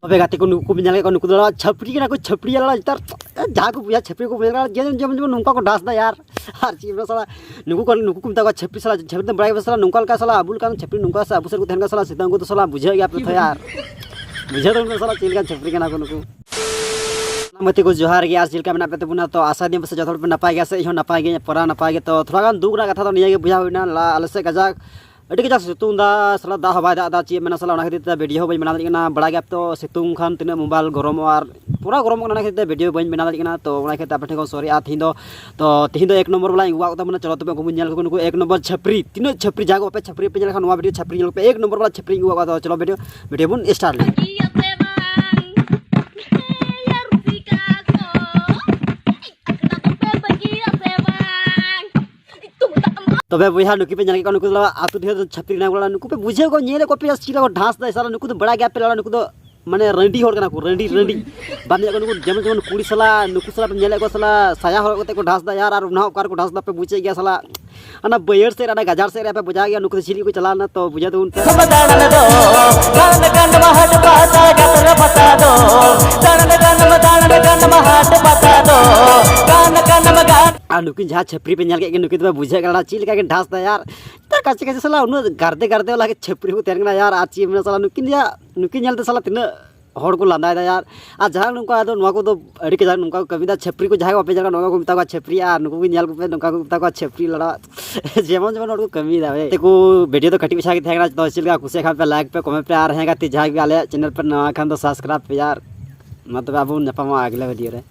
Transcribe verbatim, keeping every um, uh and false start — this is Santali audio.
ᱛᱚᱵᱮ ᱜᱟᱛᱮ ᱠᱚ, ᱱᱩᱠᱩ ᱠᱚ ᱧᱮᱞ ᱠᱮᱫ ᱠᱚᱣᱟ, ᱱᱩᱠᱩ ᱫᱚ ᱞᱟᱲᱟ ᱪᱷᱟᱹᱯᱨᱤ ᱠᱟᱱᱟ ᱠᱚ, ᱪᱷᱟᱹᱯᱨᱤ ᱞᱟᱲᱟ ᱱᱮᱛᱟᱨ ᱡᱟᱦᱟᱸ ᱠᱚ ᱵᱚᱭᱦᱟ ᱪᱷᱟᱹᱯᱨᱤ ᱠᱚ ᱢᱮᱱ ᱠᱟᱱᱟ, ᱡᱮ ᱡᱮᱢᱚᱱ ᱡᱮᱢᱚᱱ ᱱᱚᱝᱠᱟ ᱠᱚ ᱰᱟᱱᱥ ᱫᱟ ᱭᱟᱨ᱾ ᱟᱨ ᱪᱮᱫ ᱮᱢ ᱢᱮᱱᱟ ᱥᱟᱞᱟ, ᱱᱩᱠᱩ ᱠᱚ, ᱱᱩᱠᱩ ᱠᱚ ᱢᱮᱛᱟ ᱠᱚᱣᱟ ᱪᱷᱟᱹᱯᱨᱤ ᱥᱟᱞᱟ, ᱪᱷᱟᱹᱯᱨᱤ ᱫᱚ ᱵᱟᱲᱟᱭ ᱜᱮᱭᱟ ᱥᱟᱞᱟ, ᱱᱚᱝᱠᱟ ᱞᱮᱠᱟ ᱥᱟᱞᱟ ᱟᱵᱚ ᱞᱮᱠᱟᱱ ᱪᱷᱟᱹᱯᱨᱤ ᱱᱚᱝᱠᱟ ᱥᱮ ᱟᱵᱚ ᱥᱮᱫ ᱠᱚ ᱛᱟᱦᱮᱱ ᱠᱟᱱᱟ ᱥᱟᱞᱟ, ᱥᱮᱛᱟ ᱩᱱᱠᱩ ᱫᱚ ᱥᱟᱞᱟ ᱵᱩᱡᱷᱟᱹᱣ ᱜᱮᱭᱟ ᱯᱮ ᱛᱚ ᱭᱟᱨ, ᱵᱩᱡᱷᱟᱹᱣ ᱛᱟᱵᱚᱱ ᱯᱮ ᱥᱟᱞᱟ ᱪᱮᱫ ᱞᱮᱠᱟᱱ ᱪᱷᱟᱹᱯᱨᱤ ᱠᱟᱱᱟ ᱠᱚ ᱱᱩᱠᱩ᱾ ᱜᱟᱛᱮ ᱠᱚ ᱡᱚᱦᱟᱨ ᱜᱮ, ᱟᱨ ᱪᱮᱫ ᱞᱮᱠᱟ ᱢᱮᱱᱟᱜ ᱯᱮ ᱛᱟᱵᱚᱱᱟ? ᱛᱚ ᱟᱥᱟ ᱫᱤᱱ ᱯᱟᱥᱮ ᱡᱚᱛᱚ ᱦᱚᱲ ᱯᱮ ᱱᱟᱯᱟᱭ ᱜᱮᱭᱟ, ᱥᱮ ᱤᱧ ᱦᱚᱸ ᱱᱟᱯᱟᱭ ᱜᱮ, ᱯᱚᱨᱟ ᱱᱟᱯᱟᱭ ᱜᱮ᱾ ᱛᱚ ᱛᱷᱚᱲᱟ ᱜᱟᱱ ᱫᱩᱠ ᱨᱮᱱᱟᱜ ᱠᱟᱛᱷᱟ ᱫᱚ ᱱᱤᱭᱟᱹ ᱜᱮ ᱵᱚᱭᱦᱟ ᱦᱩᱭᱱᱟ, ᱞᱟ-, ᱟᱞᱮ ᱥᱮᱫ ᱠᱟᱡᱟᱠ ᱟᱹᱰᱤ ᱠᱟᱡᱟᱠ ᱥᱤᱛᱩᱝ ᱫᱟ ᱥᱟᱞᱟ, ᱫᱟᱜ ᱦᱚᱸ ᱵᱟᱭ ᱫᱟᱜ ᱮᱫᱟ, ᱪᱮᱫ ᱮᱢ ᱢᱮᱱᱟ ᱥᱟᱞᱟ, ᱚᱱᱟ ᱠᱷᱟᱹᱛᱤᱨ ᱛᱮ ᱵᱷᱤᱰᱤᱭᱳ ᱦᱚᱸ ᱵᱟᱹᱧ ᱵᱮᱱᱟᱣ ᱫᱟᱲᱮᱭᱟᱜ ᱠᱟᱱᱟ᱾ ᱵᱟᱲᱟᱭ ᱜᱮᱭᱟ ᱯᱮ ᱛᱚ ᱥᱤᱛᱩᱝ ᱠᱷᱟᱱ ᱛᱤᱱᱟᱹᱜ ᱢᱳᱵᱟᱭᱤᱞ ᱜᱚᱨᱚᱢᱚᱜᱼᱟ, ᱟᱨ ᱯᱩᱨᱟ ᱜᱚᱨᱚᱢᱚᱜ ᱠᱟᱱᱟ, ᱚᱱᱟ ᱠᱷᱟᱹᱛᱤᱨ ᱛᱮ ᱵᱷᱤᱰᱤᱭᱳ ᱵᱟᱹᱧ ᱵᱮᱱᱟᱣ ᱫᱟᱲᱮᱭᱟᱜ ᱠᱟᱱᱟ᱾ ᱛᱚ ᱚᱱᱟ ᱠᱷᱟᱹᱛᱤᱨ ᱛᱮ ᱟᱯᱮ ᱴᱷᱮᱱ ᱠᱷᱚᱱ ᱥᱚᱨᱤ᱾ ᱟᱨ ᱛᱤᱦᱤᱧ ᱫᱚ, ᱛᱚ ᱛᱤᱦᱤᱧ ᱫᱚ ᱮᱠ ᱱᱚᱢᱵᱚᱨ ᱵᱟᱞᱟᱧ ᱟᱹᱜᱩ ᱟᱠᱟᱫ ᱛᱟᱵᱚᱱᱟ, ᱪᱚᱞᱚ ᱛᱚᱵᱮ ᱩᱱᱠᱩ ᱵᱚᱱ ᱧᱮᱞ ᱠᱚ, ᱱᱩᱠᱩ ᱮᱠ ᱱᱚᱢᱵᱚᱨ ᱪᱷᱟᱹᱯᱨᱤ, ᱛᱤᱱᱟᱹᱜ ᱪᱷᱟᱹᱯᱨᱤ, ᱡᱟᱦᱟᱸ ᱠᱚ ᱟᱯᱮ ᱪᱷᱟᱹᱯᱨᱤ ᱯᱮ ᱧᱮᱞ ᱠᱷᱟᱱ ᱱᱚᱣᱟ ᱵᱷᱤᱰᱤᱭᱳ ᱪᱷᱟᱹᱯᱨᱤ ᱧᱮᱞ ᱯᱮ, ᱮᱠ ᱱᱚᱢᱵᱚᱨ ᱵᱟᱞᱟ ᱪᱷᱟᱹᱯᱨᱤᱧ ᱟᱹᱜᱩ ᱟᱠᱟᱫ᱾ ᱛᱚ ᱪᱚᱞᱚ ᱵᱷᱤᱰᱤᱭᱳ, ᱵᱷᱤᱰᱤᱭᱳ ᱵᱚᱱ ᱥᱴᱟᱨᱴ ᱞᱮᱜᱮ᱾ ᱛᱚᱵᱮ ᱵᱚᱭᱦᱟ, ᱱᱩᱠᱩ ᱯᱮ ᱧᱮᱞ ᱠᱮᱫ ᱠᱚᱣᱟ, ᱱᱩᱠᱩ ᱫᱚ ᱟᱹᱛᱩ ᱰᱤᱦᱟᱹ ᱫᱚ ᱪᱷᱟᱹᱯᱨᱤ ᱠᱟᱱᱟ ᱠᱚ, ᱱᱩᱠᱩ ᱯᱮ ᱵᱩᱡᱷᱟᱹᱣ ᱠᱚ, ᱧᱮᱞ ᱠᱚ ᱯᱮ ᱪᱮᱫ ᱞᱮᱠᱟ ᱠᱚ ᱰᱟᱱᱥ ᱫᱟ ᱥᱟᱞᱟ, ᱱᱩᱠᱩ ᱫᱚ ᱵᱟᱲᱟᱭ ᱜᱮᱭᱟ ᱯᱮ ᱞᱟᱲᱟ, ᱱᱩᱠᱩ ᱫᱚ ᱢᱟᱱᱮ ᱨᱟᱺᱰᱤ ᱦᱚᱲ ᱠᱟᱱᱟ ᱠᱚ, ᱨᱟᱺᱰᱤ, ᱨᱟᱺᱰᱤ᱾ ᱵᱟᱢ ᱧᱮᱞ ᱠᱚᱣᱟ ᱱᱩᱠᱩ ᱡᱮᱢᱚᱱ, ᱡᱮᱢᱚᱱ ᱠᱩᱲᱤ ᱥᱟᱞᱟ, ᱱᱩᱠᱩ ᱥᱟᱞᱟ ᱯᱮ ᱧᱮᱞᱮᱫ ᱠᱚᱣᱟ ᱥᱟᱞᱟ, ᱥᱟᱭᱟ ᱦᱚᱨᱚᱜ ᱠᱟᱛᱮ ᱠᱚ ᱰᱟᱱᱥ ᱫᱟ ᱭᱟᱨ, ᱟᱨ ᱚᱱᱟ ᱦᱚᱸ ᱚᱠᱟ ᱨᱮᱠᱚ ᱰᱟᱱᱥ ᱫᱟ ᱯᱮ ᱵᱩᱡᱮᱫ ᱜᱮᱭᱟ ᱥᱟᱞᱟ᱾ ᱚᱱᱟ ᱵᱟᱹᱭᱦᱟᱹᱲ ᱥᱮᱫ ᱨᱮ, ᱚᱱᱟ ᱜᱟᱡᱟᱲ ᱥᱮᱫ ᱨᱮ ᱯᱮ ᱵᱩᱡᱷᱟᱹᱣ ᱜᱮᱭᱟ, ᱱᱩᱠᱩ ᱫᱚ ᱪᱮᱫ ᱞᱟᱹᱜᱤᱫ ᱠᱚ ᱪᱟᱞᱟᱣ ᱞᱮᱱᱟ, ᱛᱚ ᱵᱩᱡᱷᱟᱹᱣ ᱛᱟᱵᱚᱱ ᱯᱮ᱾ ᱫᱟᱬᱟᱱ ᱫᱚ, ᱜᱟᱱ ᱜᱟᱱ ᱢᱟ ᱦᱟᱴ ᱯᱟᱛᱟ, ᱡᱟᱛᱨᱟ ᱯᱟᱛᱟ ᱫᱚ, ᱫᱟᱬᱟᱱ ᱜᱟᱱ ᱢᱟ, ᱫᱟᱬᱟᱱ ᱜᱟᱱ ᱢᱟ ᱦᱟᱴ ᱯᱟᱛᱟ ᱫᱚ, ᱜᱟᱱ ᱜᱟᱱ ᱢᱟ ᱜᱟᱱ᱾ ᱟᱨ ᱱᱩᱠᱤᱱ ᱡᱟᱦᱟᱸ ᱪᱷᱟᱹᱯᱨᱤ ᱯᱮ ᱧᱮᱞ ᱠᱮᱫ ᱠᱤᱱ, ᱱᱩᱠᱤᱱ ᱫᱚ ᱯᱮ ᱵᱩᱡᱷᱟᱹᱣ ᱠᱟᱱᱟ ᱪᱮᱫ ᱞᱮᱠᱟ ᱠᱤᱱ ᱰᱟᱱᱥ ᱫᱟ ᱭᱟᱨ᱾ ᱛᱟᱨ ᱠᱟᱪᱷᱮ ᱠᱟᱪᱷᱮ ᱥᱟᱞᱟ ᱩᱱᱟᱹᱜ ᱜᱟᱨᱫᱮ ᱜᱟᱨᱫᱮ ᱵᱟᱞᱟ ᱜᱮ ᱪᱷᱟᱹᱯᱨᱤ ᱠᱚ ᱛᱟᱦᱮᱱ ᱠᱟᱱᱟ ᱭᱟᱨ᱾ ᱟᱨ ᱪᱮᱫ ᱮᱢ ᱢᱮᱱᱟ ᱥᱟᱞᱟ, ᱱᱩᱠᱤᱱ ᱡᱟ-, ᱱᱩᱠᱤᱱ ᱧᱮᱞᱛᱮ ᱥᱟᱞᱟ ᱛᱤᱱᱟᱹᱜ ᱦᱚᱲ ᱠᱚ ᱞᱟᱸᱫᱟᱭᱮᱫᱟ ᱭᱟᱨ᱾ ᱟᱨ ᱡᱟᱦᱟᱸ ᱱᱚᱝᱠᱟ ᱟᱫᱚ ᱱᱚᱣᱟ ᱠᱚᱫᱚ ᱟᱹᱰᱤ ᱠᱟᱡᱟᱠ ᱱᱚᱝᱠᱟ ᱠᱚ ᱠᱟᱹᱢᱤᱭᱮᱫᱟ, ᱪᱷᱟᱹᱯᱨᱤ ᱠᱚ ᱡᱟᱦᱟᱸᱭ ᱠᱚ ᱵᱟᱯᱮ ᱧᱮᱞ ᱠᱟᱜ, ᱱᱚᱣᱟ ᱠᱚ ᱢᱮᱛᱟ ᱠᱚᱣᱟ ᱪᱷᱟᱹᱯᱨᱤ, ᱟᱨ ᱱᱩᱠᱩ ᱠᱚ ᱧᱮᱞ ᱠᱚᱯᱮ, ᱱᱚᱝᱠᱟ ᱠᱚ ᱢᱮᱛᱟ ᱠᱚᱣᱟ ᱪᱷᱟᱹᱯᱨᱤ ᱞᱟᱲᱟ᱾ ᱡᱮᱢᱚᱱ ᱡᱮᱢᱚᱱ ᱦᱚᱲ ᱠᱚ ᱠᱟᱹᱢᱤᱭᱮᱫᱟ ᱵᱷᱟᱭ᱾ ᱛᱮᱠᱚ ᱵᱷᱤᱰᱤᱭᱳ ᱫᱚ ᱠᱟᱹᱴᱤᱡ ᱢᱟᱪᱷᱟ ᱜᱮ ᱛᱟᱦᱮᱸ ᱠᱟᱱᱟ, ᱛᱚ ᱪᱮᱫ ᱞᱮᱠᱟ ᱠᱩᱥᱤᱭᱟᱜ ᱠᱷᱟᱱ ᱯᱮ ᱞᱟᱭᱤᱠ ᱯᱮ, ᱠᱚᱢᱮᱱᱴ ᱯᱮ, ᱟᱨ ᱦᱮᱸ ᱜᱟᱛᱮ ᱡᱟᱦᱟᱸᱭ ᱜᱮ ᱟᱞᱮᱭᱟᱜ ᱪᱮᱱᱮᱞ ᱯᱮ ᱱᱟᱣᱟ ᱠᱷᱟᱱ ᱫᱚ ᱥᱟᱵᱥᱠᱨᱟᱭᱤᱵ ᱯᱮ ᱟᱨ ᱢᱟ ᱛᱚᱵᱮ ᱟᱵᱚ ᱵᱚᱱ ᱧᱟᱯᱟᱢᱟ ᱟᱜᱽᱞᱟ ᱵᱷᱤᱰᱤᱭᱳ ᱨᱮ᱾